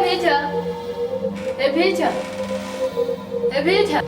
Peter! Hey Peter! Hey Peter!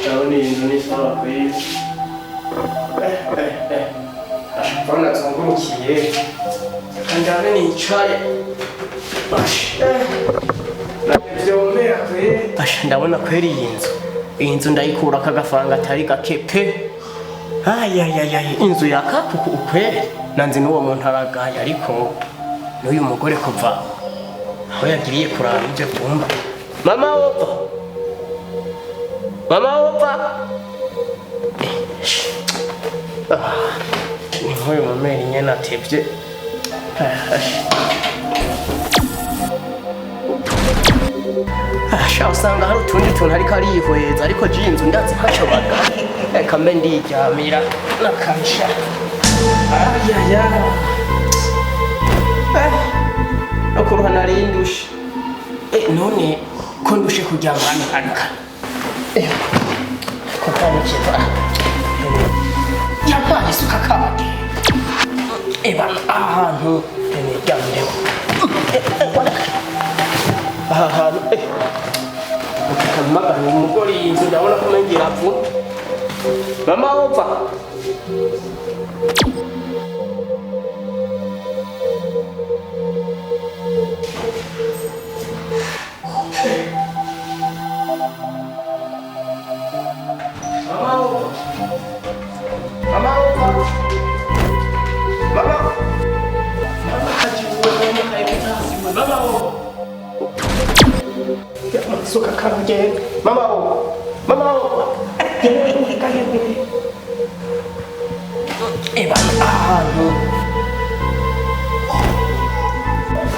Ndabona iyi nzu ni sawa kweli. Mbona nzungurukiye. Kandabe nicare. Navyomera kweli. Asha ndabona kweli iyi nzu. Iyi nzu ndayikura kagafaranga atari gake pe. Ayayayay, inzu yakakuku ukweli. Nanze n'uwo muntu aragaye ariko n'uyu mugore kuva aho yagiriye kuraba ibyo byumba. Mama wopfa. Mama wopfa. Ah, ni nk'uyu mumeri nyene atevye. Asha usanga hari utundi tuntu ariko arihweza ariko jiyi nzu ndazi ko acobaga. Reka mbe ndiryamira n'akasha. Ayaya. No kuruha nari ndushe. None ko ndushe kuryama hano hantu kukanikirwa yampaye isuka kandi eba ahantu niryamireho aha hantu ukampamagara umugore iyi nzu ndabona ko umengira vuba mama wopfa. Mama wopfa. Mama wopfa. Mama. Mama kajiwe mama kaibutasiwe mama wopfa. Suka karugenda. Mama wopfa. Mama wopfa. Eba ahantu.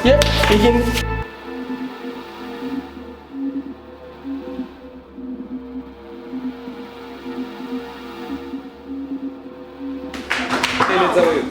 Ye, iyi Neza wewe.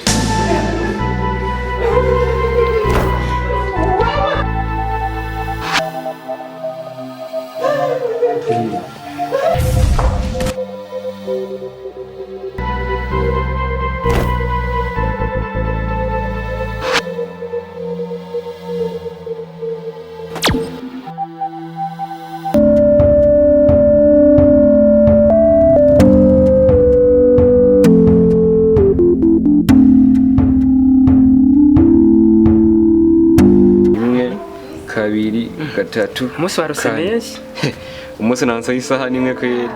Rimwe, kabiri, gatatu. Umunsi warose kane. menshi. Umunsi nansa isaha nimwe kweri.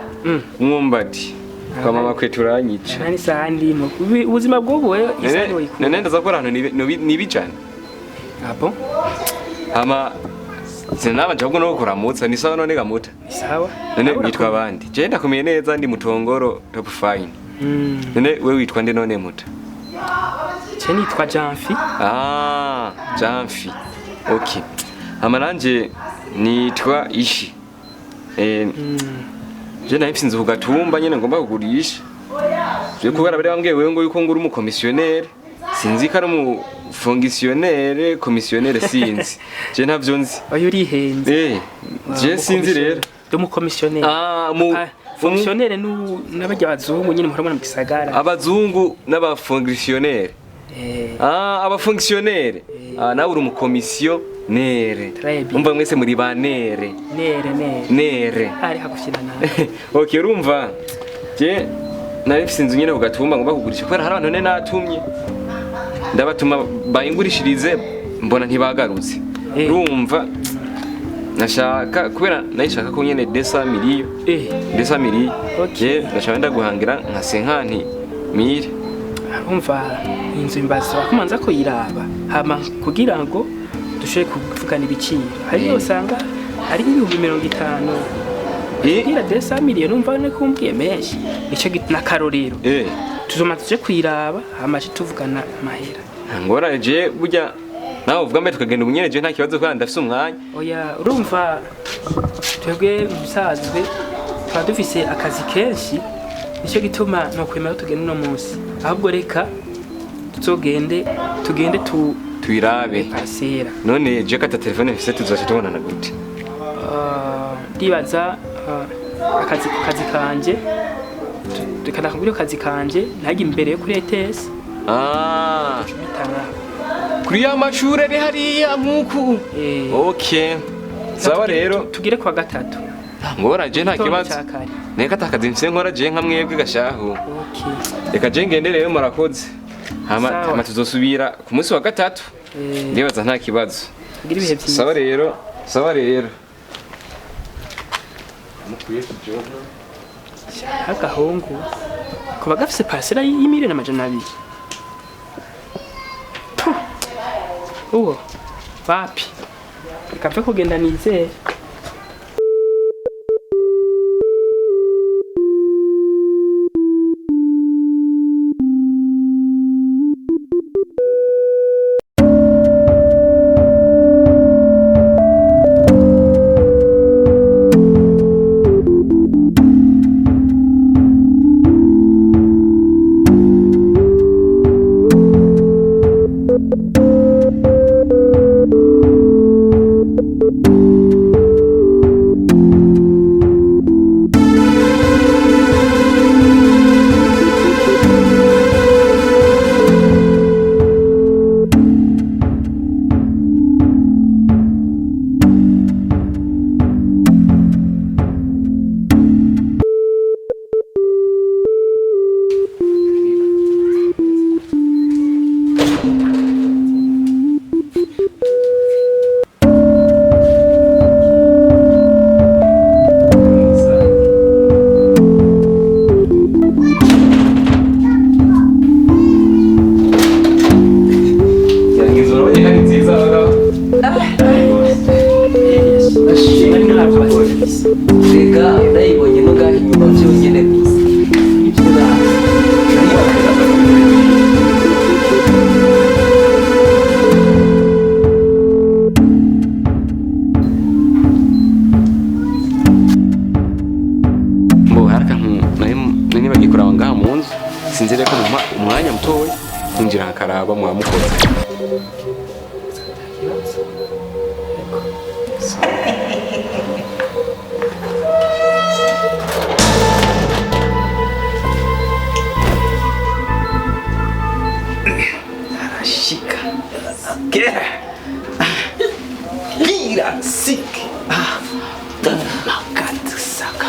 Umwumbati. Kwa mama kwetu uranyica. Nani isaha ndimo. Ubuzima bw'ubu wewe isaha Nene wayikura. nene ndaza gukora ahantu nibijane. Ah bon? Hama sinabanje ahubwo no kuramutsa ni sawa none gamuta. Ni sawa. None Urabona witwa ko- bande? Je ndakomeye neza ndi mutongoro top fine. None we witwa nde none muta? Je nitwa Janfi. Ah, Jamfi. Okay. Hama nanje nitwa Ishi. Je nari mfise inzu ku gatumba nyene ngomba kugurisha. Je kubera bari bambwiye wewe ngo yuko ngura umukomisiyoneri. Sinzi ko ari umufongisiyonere, komisiyonere sinzi. Je ntavyo nzi. Oyo urihenze. Je sinzi rero. Ndi umukomisiyoneri. Ah, mu Ah, fonctionnaire n'abarya abazungu nyine muhora mubona mu gisagara. Abazungu n'abafongisiyonere. Ah, abafonctionnaire. Ah, nawe uri umukomisiyonere. Très bien. Umva mwese muri ba nere. Nere nere. Nere. Ari hagufyina nawe. Okay, urumva. Je nari mfise inzu nyene ku Gatumba ngomba kugurisha kubera hari abantu ne natumye. Ndabatuma bayingurishirize mbona ntibagarutse. Urumva nashaka kubera nayishaka ko nyene 200 miliyo. 200 miliyo. Okay. Je ndashaka ndaguhangira nka 50 mille. Urumva inzu imbasaba kumanza kuyiraba hama kugira ngo dushobore kuvugana ibiciro. Hari iyo usanga ari 50,000. Kugira 200 miliyoni umva ne kumbwiye menshi. Nico n'akarorero. Tuzoma tuje kuyiraba hama tuvugana amahera. Ngora je burya nawe uvuga mbe tukagenda ubunyene je nta kibazo kandi ndafise umwanya. Oya urumva twebwe musanzwe tuba dufise akazi kenshi, nico gituma nokwemera tugende uno munsi. Ahubwo reka tuzogende tugende tuyirabe parcela. None je kata telefone mfise tuzoca tubonana gute? Ndibaza akazi kazi kanje reka ndakubwira akazi kanje ntajya imbere yo kuri ETS. Kuri ya mashure ari hariya nkuku. Okay. Sawa rero tugire kwa gatatu. Ngora je nta kibazo. Neka atakazi mfise nkora je nka mwebwe gashahu. Okay. Reka je ngende rero murakoze. Hama tuzosubira ku munsi wa gatatu. Ndibaza nta kibazo. Tugire ibihe byiza. Sawa rero. Sawa rero. Mukwiye kujoha. Agahungu kuba gafise parcela y'200,000,000. Uwo wapi? Reka mfe kugenda nizere. Rega ndayibonye no ngaho inyuma byonyine gusa. Mbo haraka nari bagikora ngaha mu nzu sinzi reko mumpa umwanya mutoya nkinjira nkaraba mwamukoze. Arashika. Kera. Lira sik. Ah. Saka.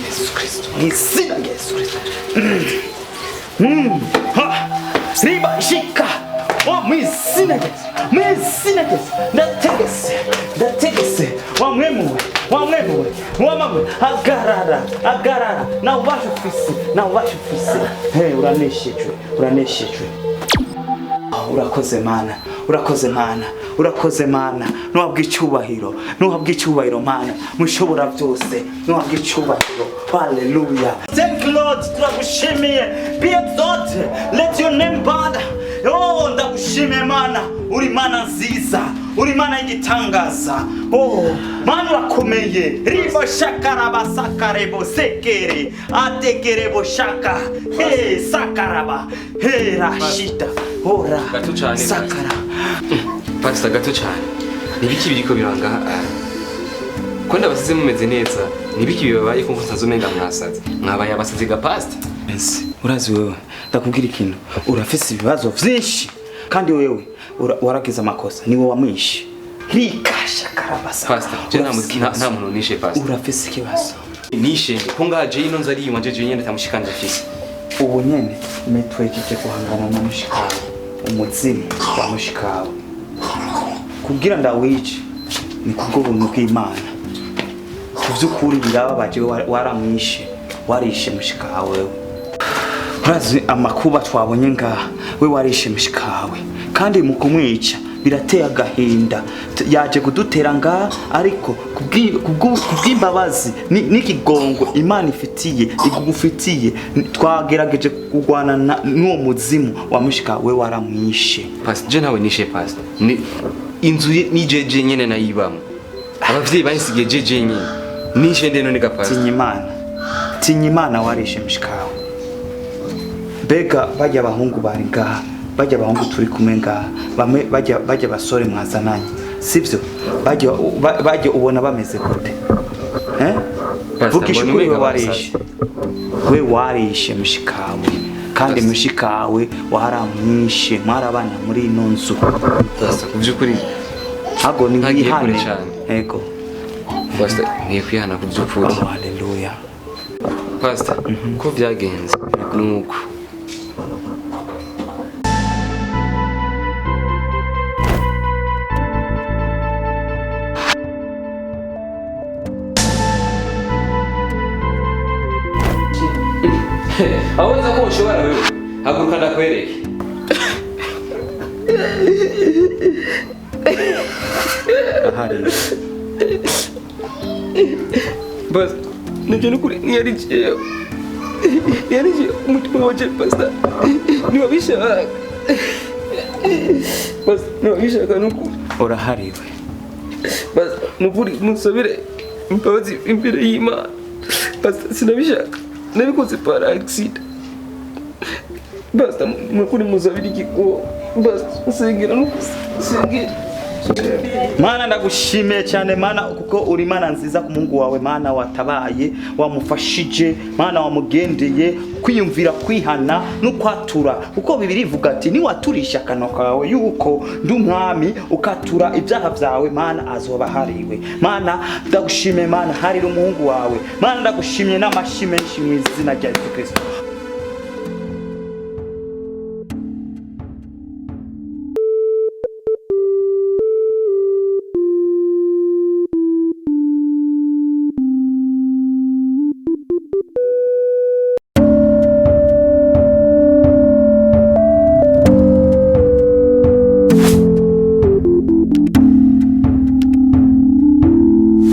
Yesu Kristo. Izina Yesu Kristo. Ha. Riba shika. Oh, mwizina Yesu. Mwizina Yesu. Ndategese. Ndategese. Wa mwemuwe. Wa mwemuwe. Wa mamwe. Agarara. Agarara. Na ubasha ufise. Na ubasha ufise. Hey, uraneshejwe. Uraneshejwe. Urakoze mana. Urakoze mana. Urakoze mana. Nuhabwa icyubahiro. Nuhabwa icyubahiro mana. Mushobora byose. Nuhabwa icyubahiro. Hallelujah. Thank Lord, turagushimiye. Be exalted. Let your name bow. Oh, ndagushimiye mana. Uri mana nziza. Uri mana y'igitangaza. Oh, mana urakomeye. Ribo shakaraba sakarebo sekere. Atekerebo shaka. Hey, sakaraba. Hey, rashida. Ora. Gato cyane. Sakara. Pastor gato cyane. Nibiki biriko biranga? Ko ndabasize mumeze neza. Nibiki bibabaye ko nsanze umenga mwasaze. Mwabaye abasazi ga pastor. Urazi wewe, ndakubwira ikintu, urafise ibibazo vyinshi kandi wewe waragize amakosa, niwe wamwishe. Rikasha karabasa. Pastor, je nta Urafise ikibazo. nta muntu nishe, pastor. Urafise ikibazo. Nishe ko ngaje ino nzu ari iwanje je nyene, tamushikanje afise. Ubu nyene metwejeje guhangana na mushikawe, umuzimu wa mushikawe, kugira ndawice ni kubwo buntu bw'Imana. Ku vy'ukuri birababaje, waramwishe, warishe mushikawe wewe. Urazi amakuba twabonye ngaha, we warishe mushikawe, kandi mu kumwica birateye agahinda. Yaje kudutera ngaha, ariko kubw'imbabazi n'ikigongo Imana ifitiye, igufitiye, twagerageje kurwana n'uwo muzimu wa mushikawe, we waramwishe. Pastor, je ntawe nishe, pastor. Ni inzu ni jeje nyene nayibamo. Abavyeyi bansigiye jeje nyene. Nishe nde none ga, pastor? Tinya Imana, tinya Imana, warishe mushikawe. Mbega bajya abahungu bari ngaha, bajya abahungu turi kumwe ngaha, bamwe bajya basore mwazananye, sibyo? Bajya ubona bameze gute, eh? Pastor, Vugisha mbona ukuri, we umenga warishe, we warishe mushikawe, kandi Pastor. mushikawe waramwishe, mwarabana muri ino nzu. Pastor, ku by'ukuri Hago ni ntagiye kure wihane. cane. Ego. Pastor, ngiye kwihana ku by'ukuri. Oh, haleluya. Pastor, ko byagenze nuko aweza ko ushobora wewe, haguruka ndakwereke. Ahari. Basi nibyo nukuri, ntiyari jewe, ntiyari jewe, umutima wanje, pastor, ntiwabishaka, pastor, ntiwabishaka nukuri. Urahariwe. Pastor, nukuri musabire imbabazi imbere y'Imana, pastor, sinabishaka, nabikoze par accident, pastor, nukuri musabire igikuba, pastor, nsengera, nukuri nsengera. Mana, ndagushimiye cyane Mana, kuko uri Mana nziza ku mungu wawe. Mana, watabaye, wamufashije, Mana, wamugendeye kwiyumvira, kwihana no kwatura, kuko Bibiri ivuga ati niwaturisha akanwa kawe yuko ndi umwami, ukatura ibyaha byawe, Mana, azoba hariwe. Mana, ndagushimiye. Mana, harira umuhungu wawe. Mana, ndagushimiye n'amashi menshi mu izina rya Yesu Kristo.